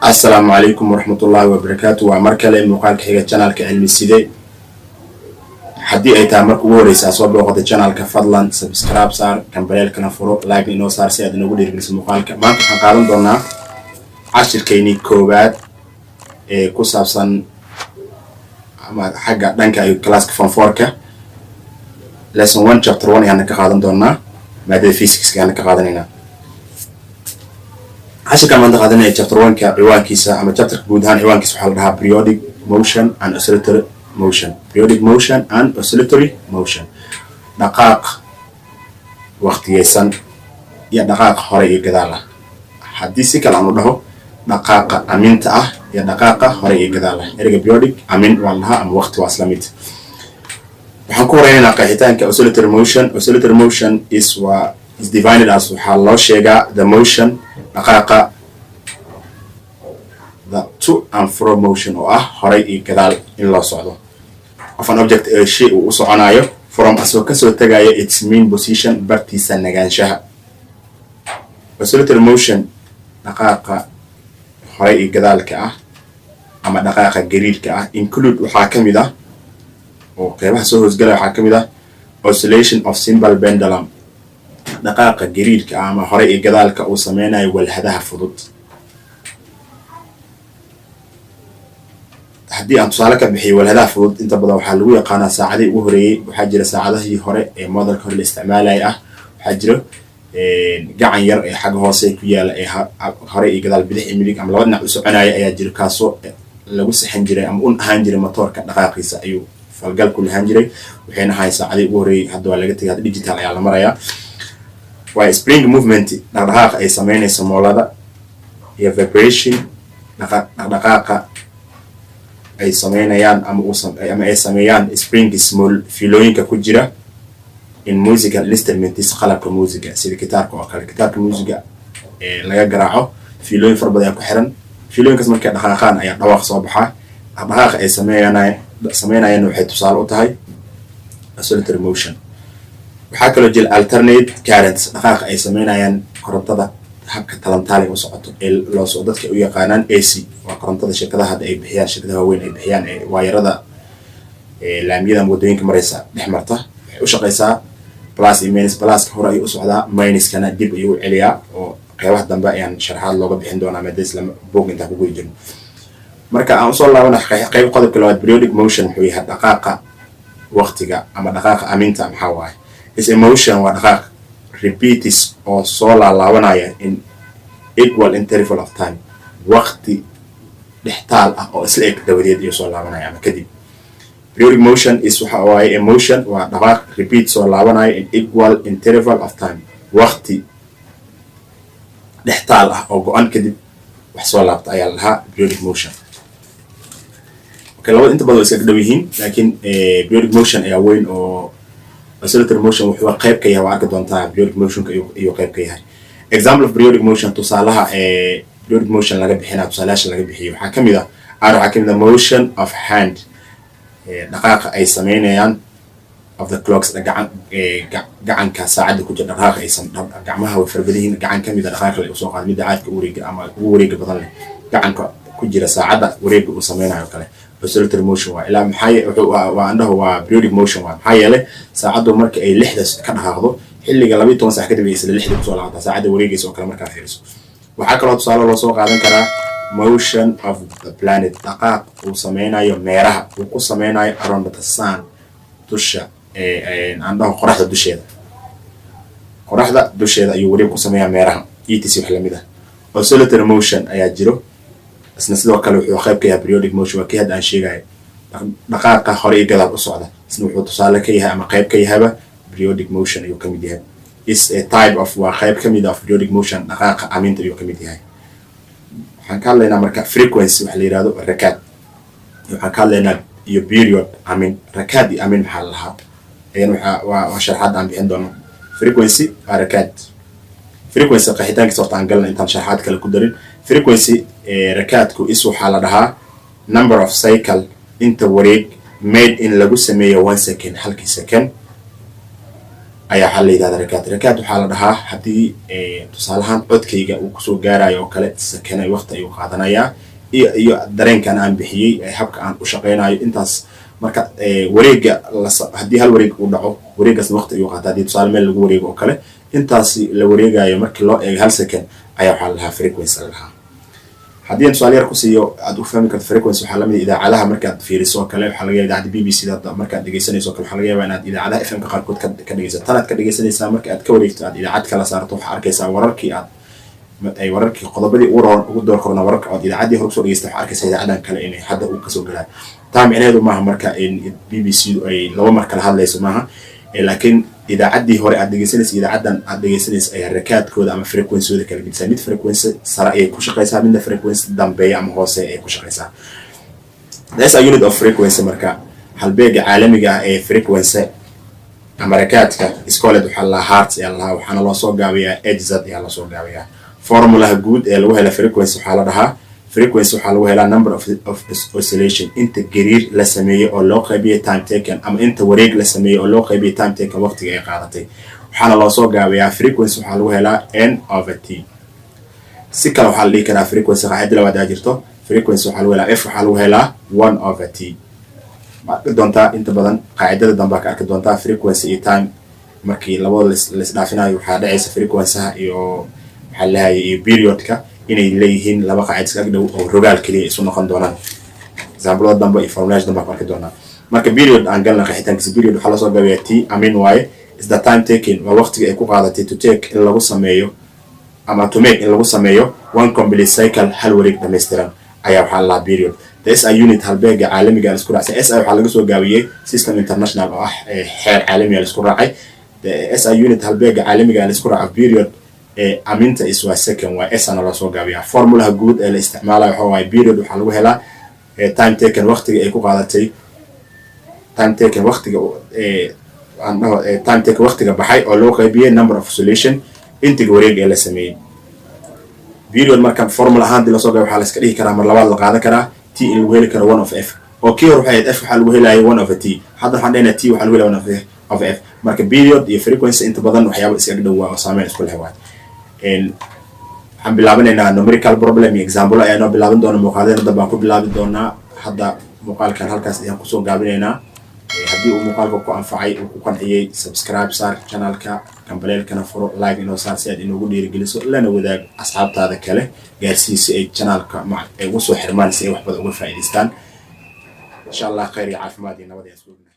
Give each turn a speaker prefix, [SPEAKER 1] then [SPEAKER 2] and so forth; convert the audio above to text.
[SPEAKER 1] Asalaamu calaykum waraxmatullaahi wabarakaatu. Waa mar kale muuqaalka xiga channelka Cilmi Side. Haddii ay tahay marka ugu horeysa aad soo booqatay channelka, fadlan subscribe saar, gambaleelkana furo, like inoo saar si aad inoogu dhiirigeliso muuqaalka. Maanta waxaan qaadan doonaa cashirkeynii koowaad ee ku saabsan ama xagga dhanka iyo classka form fourka. Lesson 1, chapter 1 ayaana ka qaadan doonaa. Maadada physics ayaana ka qaadanaynaa cashirka maanta qaadanaya. Chapter one-ka ciwaankiisa ama chapterka guud ahaan ciwaankiisa waxaa la dhahaa periodic motion and oscillatory motion. Periodic motion and oscillatory motion, dhaqaaq waqtiyeysan iyo dhaqaaq hore iyo gadaal ah. Haddii si kale aan u dhaho, dhaqaaqa aminta ah iyo dhaqaaqa hore iyo gadaal ah. Ereyga periodic amin waa la dhahaa ama waqti, waa isla mid. Waxaan ku horeynaynaa qeexitaanka oscillatory motion. Oscillatory motion is, waa, is defined as, waxaa loo sheegaa, the motion, dhaqaaqa, the to and fro motion, oo ah horay iyo gadaal in loo socdo, of an object, ee shay uu u soconayo, from, asoo kasoo tagayo, its mean position, bartiisa nagaanshaha. Oscillatory motion, dhaqaaqa horay iyo gadaalka ah ama dhaqaaqa gariirka ah, include, waxaa ka mid ah oo qeybaha soo hoosgalaya waxaa ka mid ah oscillation of simple pendulum, dhaqaaqa gariirka ah ama hore iyo gadaalka uu sameynayo walhadaha fudud. Haddii aan tusaale ka bixiyo walhadaha fudud, inta badan waxaa lagu yaqaanaa saacadihii ugu horeeyey. Waxaa jira saacadahii hore ee modelka hore la isticmaalaya ah. Waxaa jira gacan yar ee xagga hoose ku yaala ee hore iyo gadaal, bidix iyo midig ama laba dhinac u soconaya ayaa jira, kaasoo lagu sixin jiray ama un ahaan jiray motoorka dhaqaaqiisa ayuu falgal ku lahaan jiray. Waxayna ahayn saacadii ugu horeeyey. Hadda waa laga tegay, hadda digital ayaa la marayaa. Waa spring movement, dhaqdhaqaaqa ay sameynayso moolada, iyo vibration, dhaqdhaqaaqa ay sameynayaan ama ay sameeyaan spring small, fiilooyinka ku jira, in musical instruments, qalabka muusiga sida gitaarka oo kale. Gitaarka muusiga ee laga garaaco fiilooyin fara badan ayaa ku xiran. Fiilooyinkaas markay dhaqaaqaan ayaa dhawaaq soo baxaa. Dhaqdhaqaaqa ay sameynayaan waxay tusaale u tahay oscillatory motion. Waxaa kaloo jira alternate currents, dhaqaaqa ay sameynayaan korontada habka talantaaliga u socoto ee loosoo dadka u yaqaanaan AC. Waa korontada shirkadaha hadda ay bixiyaan, shirkadaha waaweyn ay bixiyaan, ee waayarada laamiyada ama waddooyinka maraysa dhex marta. Waxay u shaqeysaa plus iyo minus. Pluska hore ayuu u socdaa, minuskana dib ayuu u celiyaa, oo qeybaha dambe ayaan sharaxaad looga bixin doonaa maada isla boog intaan ku guda jirno. Marka aan usoo laabana qeyb qodobka labaad, periodic motion wuxuu yahay dhaqaaqa waqtiga ama dhaqaaqa aminta. Maxaa waaye? Is a motion, waa dhaqaaq, repeats, oo soo laalaabanaya, in equal interval of time, waqti dhextaal ah oo isla eg dabadeed iyo soo laabanaya ama kadib. Periodic motion is, waxa waaye, a motion, waa dhaqaaq, repeat, soo laabanaya, in equal interval of time, waqti dhextaal ah oo go-an kadib wax soo laabta ayaa la dhahaa periodic motion. Okay, labada inta badan waa iskaga dhow yihiin, laakiin periodic motion ayaa weyn oo oscillatory motion wuxuu qayb ka yahay. Waa arki doontaa, periodic motionka ayuu qayb ka yahay. Example of periodic motion, tusaalaha ee periodic motion laga bixinaa, tusaalayaasha laga bixiyo waxaa kamid ah waxaa kamid ah motion of hand, dhaqaaqa ay sameynayaan, of the clocks, gacan gacanka saacadda ku jira dhaqaaqa ay gacmaha way fara badan yihiin. Gacan kamid a dhaqaaqa la usoo qaada, midda caadka u wareega ama ugu wareega badan leh, gacanka ku jira saacadda wareega uu sameynayo kale oscillatory motion waa ilaa maxaa wuxuu waa andhaho waa periodic motion waa. Maxaa yeelay, saacaddu marka ay 6da ka dhaqaaqdo, xilliga 12 saac kadib ay isla 6da kusoo laabataa, saacadda wareegaysa oo kale markaa fiiriso. Waxaa kaloo tusaale loo soo qaadan karaa motion of the planet, dhaqaaq uu sameynayo meeraha uu ku sameynayo around the sun, dusha aan dhaho qoraxda dusheeda. Qoraxda dusheeda ayuu wareeg ku sameeyaa meeraha, etc, wax lamid ah. Oscillatory motion ayaa jiro isna. Sidoo kale wuxuu qayb ka yahay periodic motion. Waa kii hadda aan sheegayo, dhaqaaqa hore iyo gadaal u socda. Isna wuxuu tusaale ka yahay ama qayb ka yahaba periodic motion ayuu kamid yahay. Is a type of, waa qayb kamid ah, of periodic motion, dhaqaaqa aminta ayuu kamid yahay. Waxaan ka hadlaynaa marka frequency waxa la yihahdo, rakaad waxaan ka hadlaynaa, iyo period, amin. Rakaad iyo amin maxaa la lahaa? Ayan waa sharxaad aan bixin doono. Frequency waa rakaad. Frequency qeexitaankiisa horta aan galna intaan sharxaad kale ku darin. Frequency, rakaadku, is, waxaa la dhahaa, number of cycle, inta wareeg, made in, lagu sameeyo, 1 second, halkii second. Ayaa waxaa la yidhahdaa rakaad. Rakaad waxaa la dhahaa haddii tusaalahaan codkayga uu kusoo gaarayo oo kale, sakana waqti ayuu qaadanayaa iyo dareenkan aan bixiyey, habka aan u shaqeynayo intaas. Marka wareega, haddii hal wareeg uu dhaco, wareegaasna waqti ayuu qaata. Haddii tusaale meel lagu wareego oo kale, intaasi la wareegayo markii loo eego hal second ayaa waxaa la dhahaa frequency la dhahaa. Haddii aan tusaale yar ku siiyo aad u fahmi karto, frequency waxaa lamid idaacadaha markaad fiiriso oo kale. Waxaa laga yaaba idaacadda BBC da markaad dhegeysanayso o kale, waxaa laga yaabaa inaad idaacadaha FM ka qaarkood ka dhegeysato. Tanaad ka dhegeysanaysaa, marka aad ka wareegto, aad idaacad kala saarto, waxaa arkaysaa wararkii aad ay wararkii qodobadii ugu door korna, wararka ood idaacaddii hore kusoo dhegeysta, waxaa arkaysaa idaacadan kale inay hadda uu kasoo galaan. Taa micnaheedu maaha marka in BBC du ay laba mar kala hadlayso, maaha, laakiin idaacaddii hore aad dhegeysanaysa, idaacaddan aad dhegeysanaysa ayaa rakaadkooda ama frequencooda kala gedisaa. Mid frequency sare ayay ku shaqeysaa, midna frequency dambeeya ama hoose ayay ku shaqeysaa. The SI unit of frequency, marka halbeega caalamiga ah ee frequency ama rakaadka, is called, waxaa la hertz ayaa lahaa, waxaana loo soo gaabiyaa Hz ayaa lasoo gaabiyaa. Formulaha guud ee lagu hela frequency waxaa la dhahaa, frequency waxaa lagu helaa number of oscillation, inta gariir la sameeyey oo loo qaybiyay time taken, ama inta wareeg la sameeyey oo loo qaybiyay time taken, waqtiga ay qaadatay. Waxaana loo soo gaabiyaa, frequency waxaa lagu helaa n over t. Si kale waxaa la dhihi karaa frequency, qaacida labaad aa jirto, frequency waxaa lagu helaa, f waxaa lagu helaa one over t. Ma arki doontaa inta badan qaacidada dambe ka arki doontaa frequency iyo time markii labada laisdhaafinayo, waxaa dhacaysa frequencyha iyo waxaa lahayay iyo periodka inay leeyihiin laba qaacid iska ag dhow oo rogaal keliya isu noqon doonaan. Examplada dambe iyo formulash dambe ku arki doonaa. Marka period aan galna qeexitaankiisa. Period waxaa lasoo gabayaa t amin waaye. Is the time taken, waa waqtiga ay ku qaadatay, to take, in lagu sameeyo, ama to make, in lagu sameeyo, one complete cycle, hal wareeg dhammaystiran ayaa waxaa la period. The SI unit, halbeega caalamiga la isku raacsan, SI waxaa laga soo gaabiyey System International oo ah xeer caalamiga la isku raacay. The SI unit, halbeega caalamiga la isku raaco period aminta is waa second, waa S ana loo soo gaabiyaa. Formulaha guud ee la isticmaalayo waxa waaye, period waxaa lagu helaa time taken, waqtiga ay ku qaadatay, time taken, waqtiga aan dhaho time taken, waqtiga baxay oo loo qaybiyey number of oscillation, intiga wareeg ee la sameeyey. Period marka formula ahaan dii lasoo gaabiyo, waxaa la iska dhihi karaa, mar labaad la qaadan karaa t in lagu heli karo one of f, oo kii hore waxay ahayd f waxaa lagu helayay one of t, hadda waxaan dhehnaa t waxaa lagu helaya one of f. Marka period iyo frequency inta badan waxyaaba iskaga dhow waa oo saameyn isku leh waay. Waxaan bilaabanaynaa numerical problem iyo example ayaa noo bilaaban doona muuqaaladeena dambe aan ku bilaabi doonaa. Hadda muuqaalkan halkaas ayaan kusoo gaabinaynaa. Haddii uu muuqaalka ku anfacay, uu ku qanciyey, subscribe saar channelka, gambaleelkana furo, like inoo saar si aad inoogu dhiirigeliso, lana wadaag asxaabtaada kale, gaarsii si ay channelka ay ugu soo xirmaan, si ay wax badan uga faa'iidaystaan, insha Allah. Khayr iyo caafimaad iyo nabad ayaan isku ognahay.